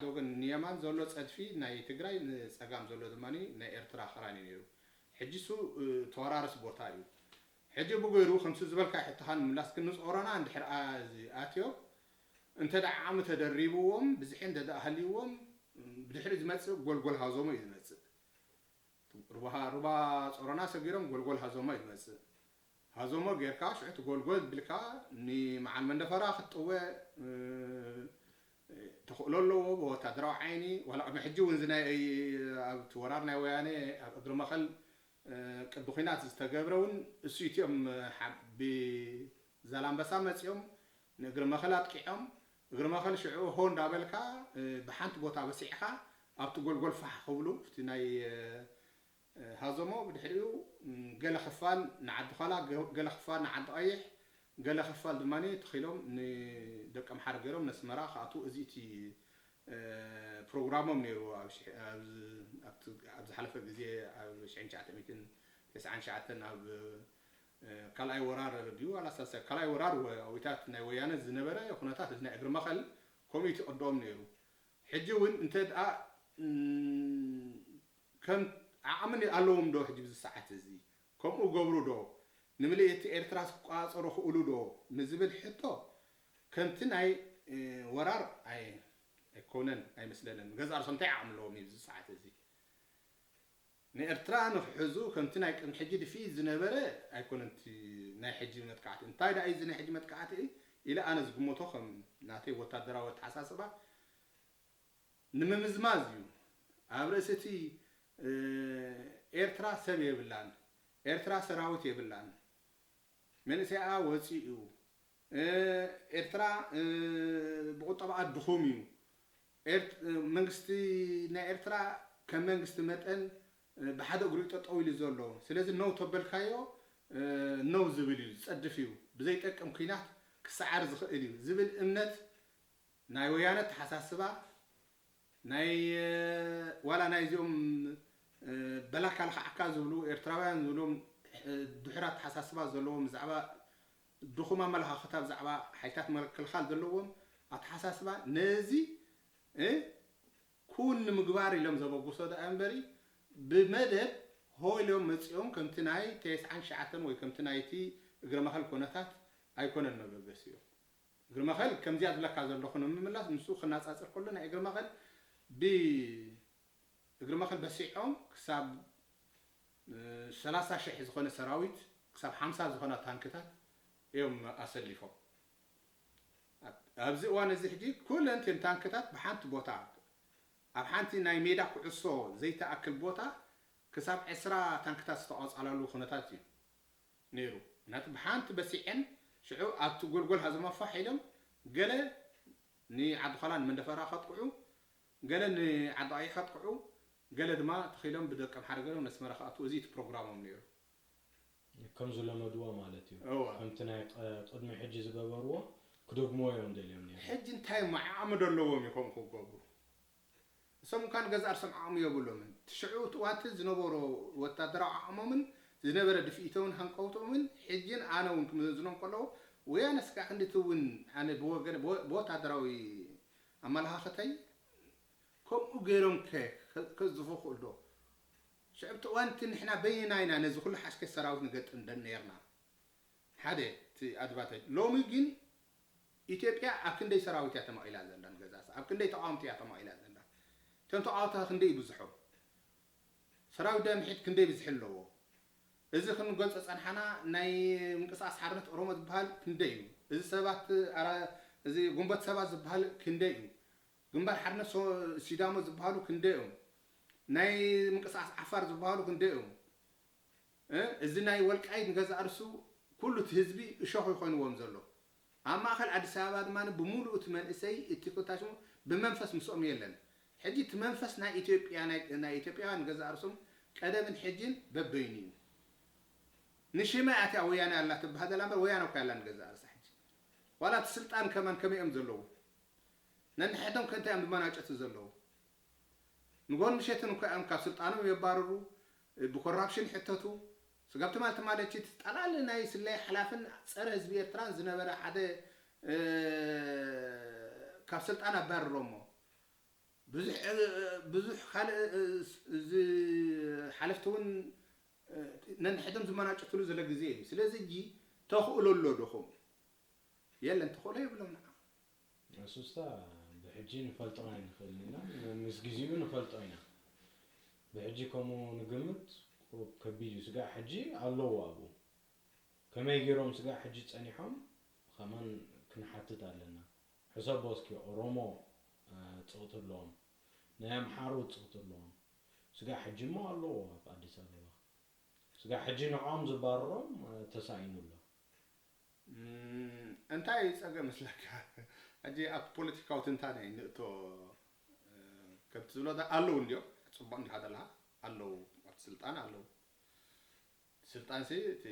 ወገን ንየማን ዘሎ ጸድፊ ናይ ትግራይ፣ ንጸጋም ዘሎ ድማ ናይ ኤርትራ ክራን እዩ ነይሩ። ሕጂ እሱ፣ እ፣ ተወራረስ ቦታ እዩ። ሕጂ ብገይሩ ከምዚ ዝበልካ ሕቶኻ ንምምላስ ግን ንጾሮና እንድሕር ኣ-፣ እዚ ኣትዮ እንተ ደኣ ዓቕሚ ተደሪብዎም፣ ብዝሒ እንተ ደኣ ሃልይዎም፣ ብድሕሪ ዝመጽእ ጎልጎል ሃዞሞ እዩ ዝመጽእ። ሩባ፣ ሩባ ጾሮና ሰጊሮም ጎልጎል ሃዞሞ እዩ ዝመጽእ። ሃዞሞ ጌርካ ሽዑ እቲ ጎልጎል ቢልካ ንመዓል መንደፈራ ክትጥወ፣ እ፣ ተኽእሎ ኣለዎ ብወታደራዊ ዓይኒ። ዋላ ቅድሚ ሕጂ እውን እዚ ናይ ኣብቲ ወራር ናይ ወያነ ኣብ እግሪ መኸል፣ እ፣ ቅዲ ኲናት ዝተገብረ እውን እሱ እቲኦም፣ እ፣ ሓ-፣ ብዛላምበሳ መጺኦም ንእግሪ መኸል ኣጥቂዖም። እግሪ መኸል ሽዑ ሆ እንዳበልካ፣ እ፣ ብሓንቲ ቦታ በሲዕካ ኣብቲ ጎልጎል ፋሕ ክብሉ፣ እቲ ናይ፣ እ፣ ሃዞሞ ብድሕሪኡ፣ ም፣ ገለ ክፋል ንዓዲ ዃላ፣ ገ-፣ ገለ ክፋል ንዓዲ ቀይሕ፣ ገለ ክፋል ድማ ተኺሎም ንደቀምሓረ ገይሮም ነስመራ ክኣትዉ፣ እዚ እቲ፣ እ፣ ፕሮግራሞም ነይሩ። ኣብ ሽሕ-፣ ኣብ፣ ኣብቲ፣ ኣብ ዝሓለፈ ግዜ ኣብ ሽሕን ትሽዓተ ሚእትን ተስዓን ትሽዓተን ኣብ፣ እ፣ ካልኣይ ወራር ድዩ ዋላ ሳልሳይ፣ ካልኣይ ወራር ወ-፣ ኣዊታት ናይ ወያነ ዝነበረ ኩነታት እዚ ናይ እግሪ መኸል ከምኡ እዩ እቲ ቅድኦም ነይሩ። ሕጂ እውን እንተ ደኣ፣ ም፣ ከም ዓቕሚ ኣለዎም ዶ ሕጂ ብዚ ሰዓት እዚ? ከምኡ ገብሩ ዶ? ንምልእቲ ኤርትራስ ክቆጻጸሩ ክእሉ ዶ? ንዝብል ሕቶ ከምቲ ናይ፣ እ፣ ወራር ኣይ-፣ ኣይኮነን ኣይመስለንን። ገዛ ርእሶም እንታይ ዓቕሚ ኣለዎም እዩ ብዚ ሰዓት እዚ? ንኤርትራ ንክሕዙ ከምቲ ናይ ቅድሚ ሕጂ ድፍኢት ዝነበረ ኣይኮነን እቲ ናይ ሕጂ መጥቃዕቲ። እንታይ ደኣ እዩ እዚ ናይ ሕጂ መጥቃዕቲ ኢለ ኣነ ዝግመቶ ከም ናተይ ወታደራዊ ኣተሓሳስባ ንምምዝማዝ እዩ። ኣብ ርእሲ እቲ፣ እ፣ ኤርትራ ሰብ የብላን፣ ኤርትራ ሰራዊት የብላን፣ መንእሰይኣ ወጺኡ፣ እ፣ ኤርትራ፣ እ፣ ብቁጠባኣ ድኹም እዩ። ኤርት-፣ መንግስቲ ናይ ኤርትራ ከም መንግስቲ መጠን፣ እ፣ ብሓደ እግሩ እዩ ጠጠው ኢሉ ዘሎ። ስለዚ ነው ተበልካዮ፣ እ፣ ነው ዝብል እዩ፣ ዝጸድፍ እዩ። ብዘይጠቅም ኲናት ክሰዓር ዝኽእል እዩ ዝብል እምነት ናይ ወያነ ኣተሓሳስባ፣ ናይ፣ እ፣ ዋላ ናይዚኦም፣ እ፣ በላካ ልኽዓካ ዝብሉ ኤርትራውያን ዝብሎም፣ እ፣ ድሑር ኣተሓሳስባ ዘለዎም፣ ብዛዕባ ድኹም ኣመለኻኽታ፣ ብዛዕባ ሓይልታት ምክልኻል ዘለዎም ኣተሓሳስባ፣ ነዚ፣ እ፣ ኩን ንምግባር ኢሎም ዘበግሶ ደኣ እምበሪ፣ ብመደብ ሆ ኢሎም መጺኦም ከምቲ ናይ ተስዓን ትሽዓተን ወይ ከምቲ ናይቲ እግረ መኸል ኮነታት ኣይኮነን መበገሲኦም። እግሪ መኸል ከምዚኣ ዝብለካ ዘለኹ ንምምላስ፣ ምስኡ ክነጻጸር ከሎ ናይ እግሪ መኸል ብ-፣ እግሪ መኸል በሲዖም ክሳብ፣ እ፣ ሰላሳ ሽሕ ዝኾነ ሰራዊት፣ ክሳብ ሓምሳ ዝኾና ታንክታት እዮም ኣሰሊፎም። ኣብ-፣ ኣብዚ እዋን እዚ ሕጂ ኩለን እተን ታንክታት ብሓንቲ ቦታ፣ ኣብ ሓንቲ ናይ ሜዳ ኩዕሶ ዘይትኣክል ቦታ ክሳብ ዕስራ ታንክታት ዝተቐጻላሉ ኩነታት እዩ። ነይሩ። ምኽንያቱ ብሓንቲ በሲዐን ሽዑ ኣብቲ ጎልጎል ሃዘማ ፋሕ ኢሎም ገለ ንዓዲ ዃላ ንመንደፈራ ከጥቅዑ፣ ገለ ንዓዲ ቀይሕ ከጥቅዑ፣ ገለ ድማ ተኺሎም ብደቀምሓረ ገይሮም ነስመራ ክኣትዉ፣ እዚ እቲ ፕሮግራሞም ነይሩ። ከም ዝለመድዎ ማለት እዩ። እወ። ከምቲ ናይ ቀ-፣ ቅድሚ ሕጂ ዝገበርዎ ክደግምዎ እዮም ደልዮም ነይሮም። ሕጂ እንታይ መዓቕሚ ዶ ኣለዎም እዩ ከምኡ ክገብሩ? እሶም እኳ ንገዛእ ርእሶም ዓቕሚ የብሎምን። እቲ ሽዑ እቲ እዋንቲ ዝነበሮ ወታደራዊ ዓቕሞምን ዝነበረ ድፍኢቶምን ሃንቀውቶምን ሕጅን ኣነ እውን ክምዘዝኖም ከለዉ ወያነ ስጋዕ ክንድቲ እውን ኣነ ብወገን ብወ-፣ ብወታደራዊ ኣመለኻኽተይ ከምኡ ገይሮም ከ-፣ ከ-፣ ከዝፉ ክእል ዶ? ሽዑ እቲ እዋንቲ ንሕና በይንና ኢና ነዚ ኩሉ ሓሽከ ሰራዊት ንገጥም ደ-፣ ነይርና። ሓደ እቲ ኣድቫንቴጅ። ሎሚ ግን ኢትዮጵያ ኣብ ክንደይ ሰራዊት እያ ተማቒላ ዘላ ንገዛእ ርእሳ? ኣብ ክንደይ ተቓወምቲ እያ ተማቒላ ዘላ? እቶም ተቓወምቲ ክንደይ ይብዝሑ? ሰራዊት ደምሒት ክንደይ ብዝሒ ኣለዎ? እዚ ክንገልጾ ጸንሓና ናይ ምንቅስቃስ ሓርነት ኦሮሞ ዝበሃል ክንደይ እዩ? እዚ ሰባት ኣራ-፣ እዚ ግንቦት ሰባት ዝበሃል ክንደይ እዩ? ግንባር ሓርነት ሶ-፣ ሲዳሞ ዝበሃሉ ክንደይ እዮም? ናይ ምንቅስቃስ ዓፋር ዝበሃሉ ክንደይ እዮም? እ፣ እዚ ናይ ወልቃይት ንገዛእ ርእሱ ኩሉ እቲ ህዝቢ እሾኽ ይኾንዎም ዘሎ። ኣብ ማእከል ኣዲስ ኣበባ ድማ ብምሉኡ እቲ መንእሰይ እቲ ኮታሽሙ ብመንፈስ ምስኦም የለን። ሕጂ እቲ መንፈስ ናይ ኢትዮጵያ፣ ናይ፣ ናይ ኢትዮጵያውያን ንገዛእ ርእሶም ቀደምን ሕጅን በበይኑ እዩ። ንሽመ ኣትያ ወያነ ኣላ ትበሃል ዘላ እምበር ወያነ እኮ ያላ ንገዛእ ርእሳ ሕጂ። ዋላ እቲ ስልጣን ከማን ከመይ እዮም ዘለዉ? ነንሕድሕዶም ከ እንታይ እዮም ዝመናጨቱ ዘለዉ? ንጎን ምሸትን እኮ እዮም ካብ ስልጣኖም የባርሩ፣ ብኮራፕሽን ይሕተቱ። ስጋብ ትማል ትማል እቲ ጠላሊ ናይ ስለያ ሓላፍን ጸረ ህዝቢ ኤርትራን ዝነበረ ሓደ፣ እ፣ ካብ ስልጣን ኣባርሮሞ። ብዙሕ ብዙሕ ካልእ ዝሓለፍቲ እውን ነንሕድም ዝመናጨትሉ ዘሎ ግዜ እዩ። ስለዚ እጂ ተኽእሎ ኣሎ ዶ ከምኡ? የለን፣ ተኽእሎ የብሎም ንዓ። እሱስታ ብሕጂ ንፈልጦ ኣይንኽእልን ኢና፣ ምስ ግዜኡ ንፈልጦ ኢና። ብሕጂ ከምኡ ንግምት ቁሩብ ከቢድ እዩ። ስጋዕ ሕጂ ኣለዉ ኣብኡ። ከመይ ገይሮም ስጋዕ ሕጂ ጸኒሖም ከማን ክንሓትት ኣለና። ሕሰቦ እስኪ ኦሮሞ ጽቕቲ ኣለዎም፣ ናይ ኣምሓሩ ጽቕቲ ኣለዎም። ስጋዕ ሕጂ እሞ ኣለዉ ኣብ ኣዲስ ኣበባ። ስጋዕ ሕጂ ንዕኦም ዝባረሮም ተሳኢኑ ኣሎ። እንታይ ጸገም መስለካ? ሕጂ ኣብ ፖለቲካዊ ትንታነ ንእቶ። ከምቲ ዝብሎ ኣለዉ እንዲዮም፣ ጽቡቕ እንዲኻ ዘለኻ፣ ኣለዉ ኣብቲ ስልጣን ኣለዉ። ስልጣንሲ እቲ